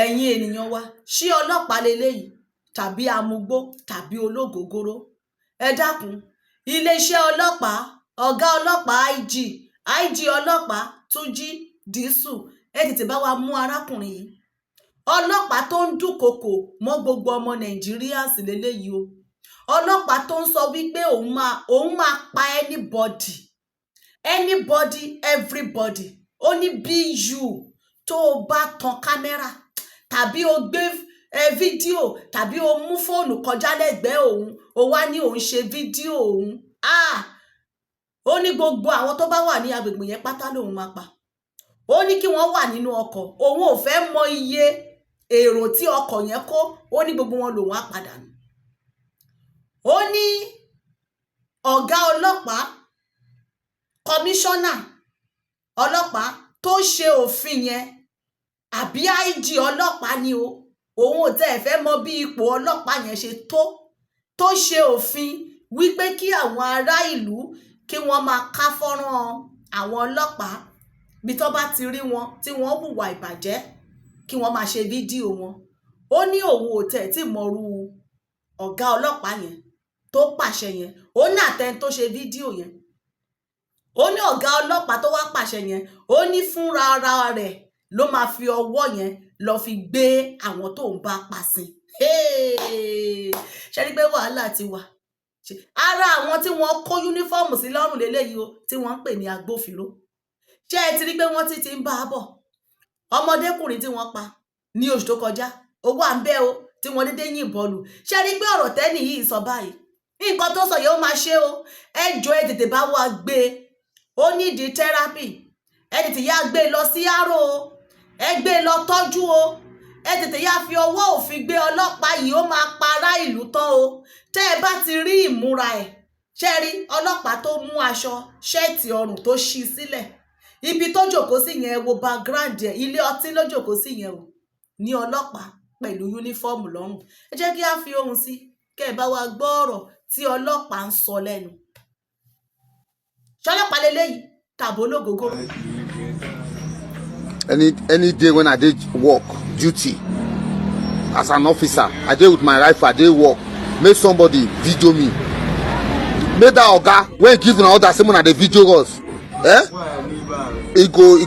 Ẹ̀yin ènìyàn wa, ṣé ọlọ́pàá leléyìí tàbí amugbó tàbí ológogoro? Ẹ dákun, iléeṣẹ́ ọlọ́pàá, ọ̀gá ọlọ́pàá, IG ọlọ́pàá Túnjí Dísù, ẹ tètè bá wa mú arákùnrin yìí. Ọlọ́pàá tó ń dúnkokò mọ́ gbogbo ọmọ Nàìjíríà sì leléyìí o. Ọlọ́pàá tó ń sọ wípé òun máa pa anybody, anybody, everybody. Ó ní bí you tó o bá tan kámẹ́rà tàbí o gbé fídíò tàbí o mú fóònù kọjá lẹ́gbẹ̀ẹ́ òun, o wá ní òun ṣe fídíò òun, ah, ó ní gbogbo àwọn tó bá wà ní agbègbè yẹn pátá lòun máa pa. Ó ní kí wọ́n wà nínú ọkọ̀, òun ò fẹ́ mọ iye èrò tí ọkọ̀ yẹn kó, ó ní gbogbo wọn lòun á padà nù. Ó ní ọ̀gá ọlọ́pàá, kọmíṣánná ọlọ́pàá tó ṣe òfin yẹn àbí IG ọlọ́pàá ni o, òun ò tẹ́ ẹ̀ fẹ́ mọ bí ipò ọlọ́pàá yẹn ṣe tó ṣe òfin wípé kí àwọn ará ìlú kí wọ́n máa ká fọ́nrán àwọn ọlọ́pàá bí tó bá ti rí wọn tí wọ́n hùwà ìbàjẹ́, kí wọ́n máa ṣe fídíò wọn. Ó ní òun ò tẹ̀ tí mọ̀rú ọ̀gá ọlọ́pàá yẹn tó pàṣẹ yẹn. Ó ní àtẹni tó ṣe fídíò yẹn, ó ní ọ̀gá ọlọ́pàá tó wá pàṣẹ yẹn, ó ní fúnra ara rẹ̀ ló máa fi ọwọ́ yẹn lọ fi gbé àwọn tó ń bá pa sí. Ṣe rí pé wàhálà ti wà? Ara àwọn tí wọ́n kó uniform sí lọ́rùn lélẹ́yìí o, tí wọ́n ń pè ní agbófinró. Ṣé ẹ ti rí pé wọ́n ti ti ń bá a bọ̀? Ọmọdékùnrin tí wọ́n pa ní oṣù tó kọjá, owó à ń bẹ́ o, tí wọ́n dédé yìnbọn lù. Ṣé rí pé ọ̀rọ̀ tẹ́nì yìí sọ báyìí, nǹkan tó sọ yìí, ó máa ṣe o. Ẹ jọ, ẹ tètè bá wa gbé e, ó nídìí therapy. Ẹ tètè yá gbé e lọ sí àrò o, ẹ gbé e lọ tọ́jú o. Ẹ tètè yá fi ọwọ́ òfin gbé ọlọ́pàá yìí, ó máa para ìlú tán o. Tẹ́ ẹ bá ti rí ìmúra ẹ̀, ṣe rí ọlọ́pàá tó mú aṣọ ṣẹ́ẹ̀tì ọrùn tó ṣí sílẹ̀, ibi tó jòkó sí yẹn, wo background ẹ̀, ilé ọtí ló jòkó sí yẹn o, ní ọlọ́pàá pẹ̀lú uniform lọ́rùn. Ẹ jẹ́ kí á fi ohùn sí kẹ́ ẹ bá wa gbọ́ ọ̀rọ̀ tí ọlọ́pàá ń sọ lẹ́nu. Ṣọlọ́pàá leléyìí tàbí ológógóró? Any day when I dey work duty as an officer, I dey with my rifle, I dey work, make somebody video me, make that oga wey give una order say una dey video us, eh, e go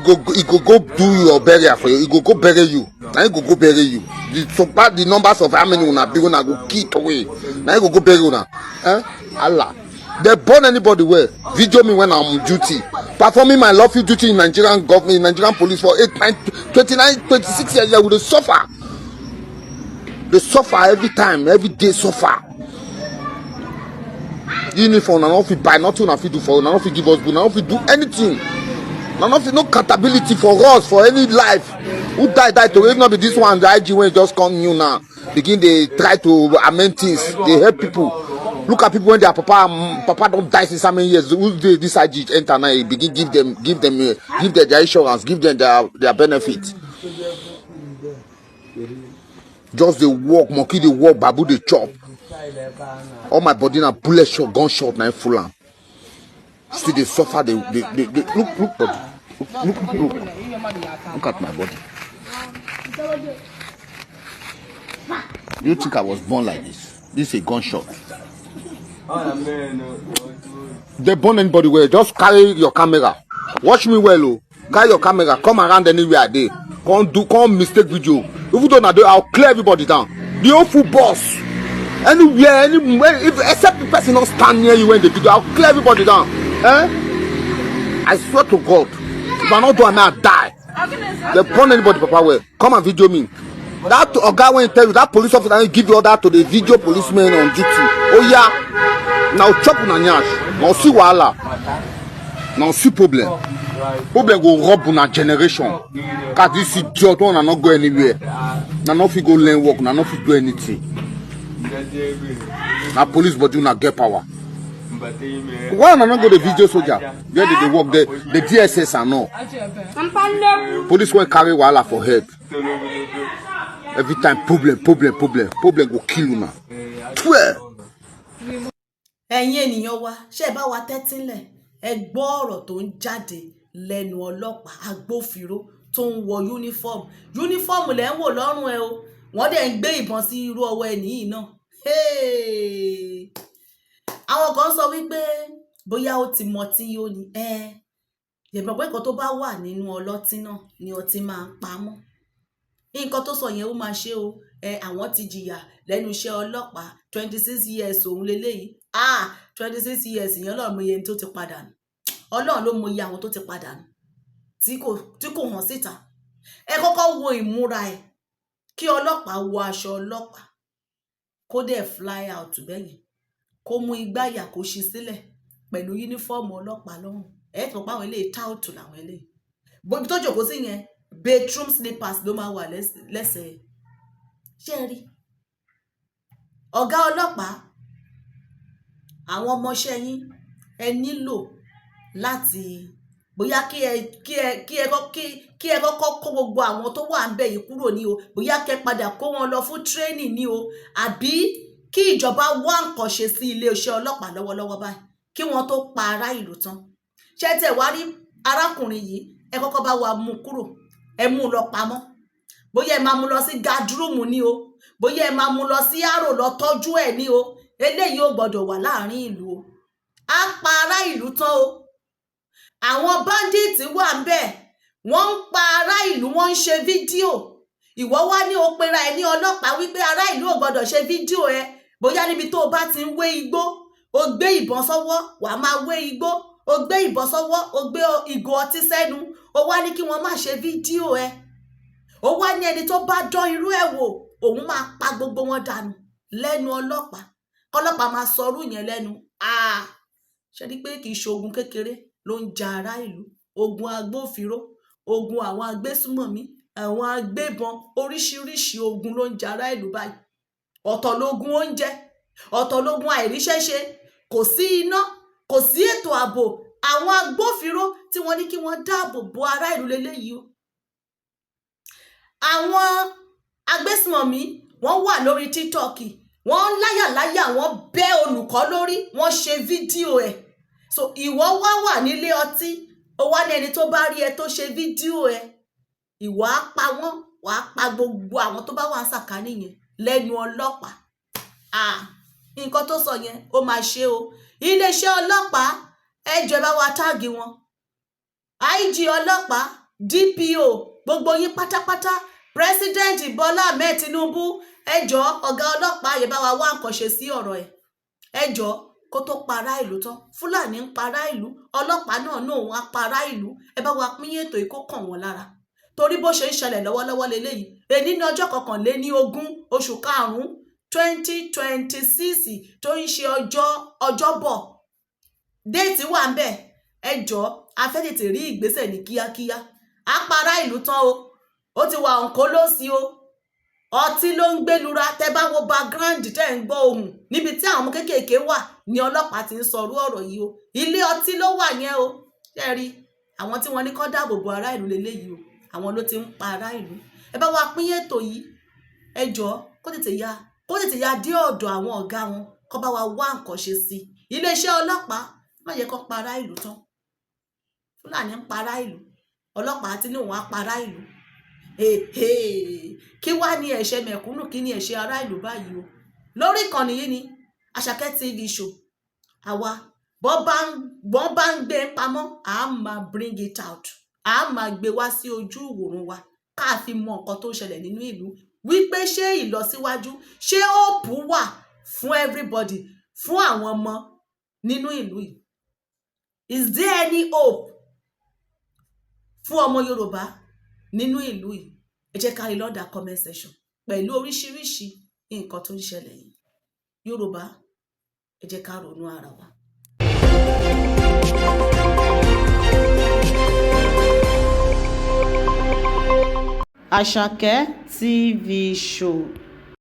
go do your burial for you. E go go bury you. Na him go go bury you. The so the numbers of how many una be, una go kill away, na him go go bury una. Eh, Allah dey born anybody well video me when I'm on duty, performing my lawful duty in Nigerian government, in Nigerian Police for 8, 9, 29, 26 years. We dey suffer, dey suffer every time, every day suffer. Uniform una no fit buy, nothing una fit do for una, no fit give us boot, una no fit do anything, una no fit, no accountability for us for any life. Who die, die to. If not be this one, the IG wey just come new now, begin dey try to amend things, dey help people. Look at people wey their papa don die since how many years. Who dey this IG enter now, he begin give them their insurance, give them their benefit. Just dey work, monkey dey work, babu dey chop. All my body na bullet shot, gun shot na im full am. Still dey suffer, dey look, look body, look, look, look, look at my body. Do you think I was born like this? This is a gunshot. They born anybody well? Just carry your camera, watch me well o. Carry your camera, come around anywhere I dey, come do, come mistake video. Even though na dey, I clear everybody down, the whole full bus, anywhere, anywhere. If except the person no stand near you when they video, I clear everybody down. Eh, I swear to God, if I no do am, I die. They born anybody papa well come and video me? That oga wey tell you, that police officer wey give you order to dey video policemen on duty, oya na chop una nyash, na see wahala, na see problem. Problem go rub una generation. Cause this idiot una no go anywhere, una no fit go learn work, una no fit do anything. Na police body una get power. Why una no go dey video soldier where they dey work there, the DSS and all police wey carry wahala for head every time? Problem, problem, problem, problem go kill una. Twelve. Ẹ̀yin ènìyàn wa, ṣé ẹ bá wa tẹ́tí lẹ̀, ẹ gbọ́ ọ̀rọ̀ tó ń jáde lẹ́nu ọlọ́pàá agbófinró. Tó ń wọ uniform, uniform lẹ́ ń wò lọ́rùn ẹ o. Wọ́n dẹ̀ ń gbé ìbọn sí irú ọwọ́ ẹ nìyí náà. Hey! Àwọn kan sọ wípé bóyá ó ti mọtí yó ni. Ẹ yẹ̀bọ̀ pé nǹkan tó bá wà nínú ọlọ́tí náà ni ọtí máa ń pamọ́. Nǹkan tó sọ yẹn, ó máa ṣe o. Ẹ àwọn ti jìyà lẹ́nu iṣẹ́ ọlọ́pàá 26 years òun leléyìí. Ah, 26 years yẹn, Ọlọ́run mọ iye tó ti padà nù. Ọlọ́run ló mọ iye àwọn tó ti padà nù tí kò hàn síta. Ẹ kọ́kọ́ wo ìmúra ẹ̀. Kí ọlọ́pàá wọ aṣọ ọlọ́pàá, kó dẹ̀ fly out bẹ́yẹn, kó mú igbáyà, kó ṣí sílẹ̀ pẹ̀lú uniform ọlọ́pàá lọ́rùn, ẹ̀ tó pa àwọn eléyìí, tout làwọn eléyìí. Bóbi tó jòkó sí yẹn, bedroom slippers ló máa wà lẹ́sẹ̀. Ṣé ẹ rí ọ̀gá ọlọ́pàá, àwọn ọmọọṣẹ́ yín, ẹ nílò láti bóyá kí ẹ kọ́kọ́ kó gbogbo àwọn tó wà ń bẹ̀ yìí kúrò ní o, bóyá kẹ́ padà kó wọn lọ fún training ní o, àbí kí ìjọba wá nǹkan ṣe sí iléeṣẹ́ ọlọ́pàá lọ́wọ́lọ́wọ́ báyìí, kí wọ́n tó pa ará ìlú tán. Ṣé tẹ̀ wá rí arákùnrin yìí, ẹ kọ́kọ́ bá wa mú kúrò, ẹ mú un lọ pamọ́. Bóyá ẹ máa mú lọ sí guard room ní o, bóyá ẹ máa mú lọ sí àrò lọ tọ́jú ẹ̀ ní o, eléyìí ò gbọ́dọ̀ wà láàrin ìlú o. Á pa ará ìlú tán o. Àwọn bandits wà ń bẹ̀, wọ́n ń pa ará ìlú, wọ́n ń ṣe fídíò. Ìwọ wá ní o pera ẹ ní ọlọ́pàá, wípé ará ìlú ò gbọ́dọ̀ ṣe fídíò ẹ. Bóyá níbi tó o bá ti ń wé igbó, o gbé ìbọn sọ́wọ́, wàá máa wé igbó, o gbé ìbọn sọ́wọ́, o gbé ìgò ọtí sẹ́nu, o wá ní kí wọ́n má ṣe fídíò ẹ. Ó wá ní ẹni tó bá dán irú ẹ̀ wò, òun máa pa gbogbo wọn dànù. Lẹ́nu ọlọ́pàá, kọ́lọ́pàá máa sọrú yẹn lẹ́nu. Ah, ṣe rí pé kì í ṣe ogun kékeré ló ń ja ará ìlú? Ogun agbófinró, ogun àwọn agbésùmọ̀mí, àwọn agbébọn, oríṣiríṣi ogun ló ń ja ará ìlú báyìí. Ọ̀tọ̀ lógun oúnjẹ, ọ̀tọ̀ lógun àìríṣẹ́ṣe, kò sí iná, kò sí ètò ààbò. Àwọn agbófinró tí wọ́n ní kí wọ́n dáàbò bo ará ìlú leléyìí o. Àwọn agbésùmọ̀mí, wọ́n wà lórí TikTok, wọ́n láyàláyà, wọ́n bẹ́ olùkọ́ lórí, wọ́n ṣe fídíò ẹ̀. So ìwọ wá wà nílé ọtí, ó wá ní ẹni tó bá rí ẹ tó ṣe fídíò ẹ, ìwọ á pa wọ́n, wàá pa gbogbo àwọn tó bá wà ń sàkání yẹn. Lẹ́nu ọlọ́pàá! Ah, nǹkan tó sọ yẹn, ó máa ṣe o. Iléeṣẹ́ ọlọ́pàá, ẹ jọ̀ọ́, ẹ bá wa tag wọn. IG ọlọ́pàá, DPO, gbogbo yín pátápátá, President Bọ́lá Ahmed Tinubu, ẹ jọ̀ọ́, ọ̀gá ọlọ́pàá yẹn, bá wa wá nǹkan ṣe sí ọ̀rọ̀ ẹ̀. Ẹ jọ̀ọ́, kó tó para ìlú tán. Fúlàní ń para ìlú, ọlọ́pàá náà náà wọ́n á para ìlú. Ẹ bá wa pín ètò yìí kó kàn wọ́n lára, torí bó ṣe ń ṣẹlẹ̀ lọ́wọ́lọ́wọ́ leléyìí. Èní ní ọjọ́ 21 oṣù karùn-ún 2026, tó ń ṣe ọjọ́ Ọjọ́bọ̀. Date wà ń bẹ̀. Ẹ jọ̀ọ́, a fẹ́ tètè rí ìgbésẹ̀ ní kíákíá. Á para ìlú tán o. Ó ti wà òǹkó ló sí o. Ọtí ló ń gbẹlura. Tẹ bá wo background, tẹ ń gbọ́ ohùn níbi tí àwọn ọmọ kéékèèké wà ní ọlọ́pàá ti ń sọrú ọ̀rọ̀ yìí o. Ilé ọtí ló wà yẹn o. Ṣé rí àwọn tí wọ́n ní kó dáàbò bo ará ìlú leléyìí o, àwọn ló ti ń pa ará ìlú. Ẹ bá wa pín ètò yìí, ẹ jọ̀ọ́, kó tètè ya dé ọ̀dọ̀ àwọn ọ̀gá wọn, kó bá wa wá nǹkan ṣe sí i. Iléeṣẹ́ ọlọ́pàá, má yẹ kó pa ará ìlú tán. Fúlàní ń pa ará ìlú, ọlọ́pàá tí ní òun á pa ará ìlú. Kí wá ní ẹ̀ṣẹ̀ mẹ̀kúnnù? Kí ní ẹ̀ṣẹ̀ ará ìlú báyìí o? Lórí ìkànnì yìí ni, Àṣàkẹ́ TV Show, àwa bọ́n bá ń gbé pamọ́, à á máa bring it out, à á máa gbé wá sí ojú ìwòran wa, ká fi mọ nǹkan tó ń ṣẹlẹ̀ nínú ìlú, wípé ṣé ìlọsíwájú, ṣé hope wà fún everybody, fún àwọn ọmọ nínú ìlú yìí? Is there any hope fún ọmọ Yorùbá nínú ìlú yìí? Ẹ jẹ́ ká rí lọ́dà comment section pẹ̀lú oríṣiríṣi nǹkan tó ń ṣẹlẹ̀ yìí. Yorùbá, ẹ jẹ́ ká ronú ara wa. Àṣàkẹ́ TV Show.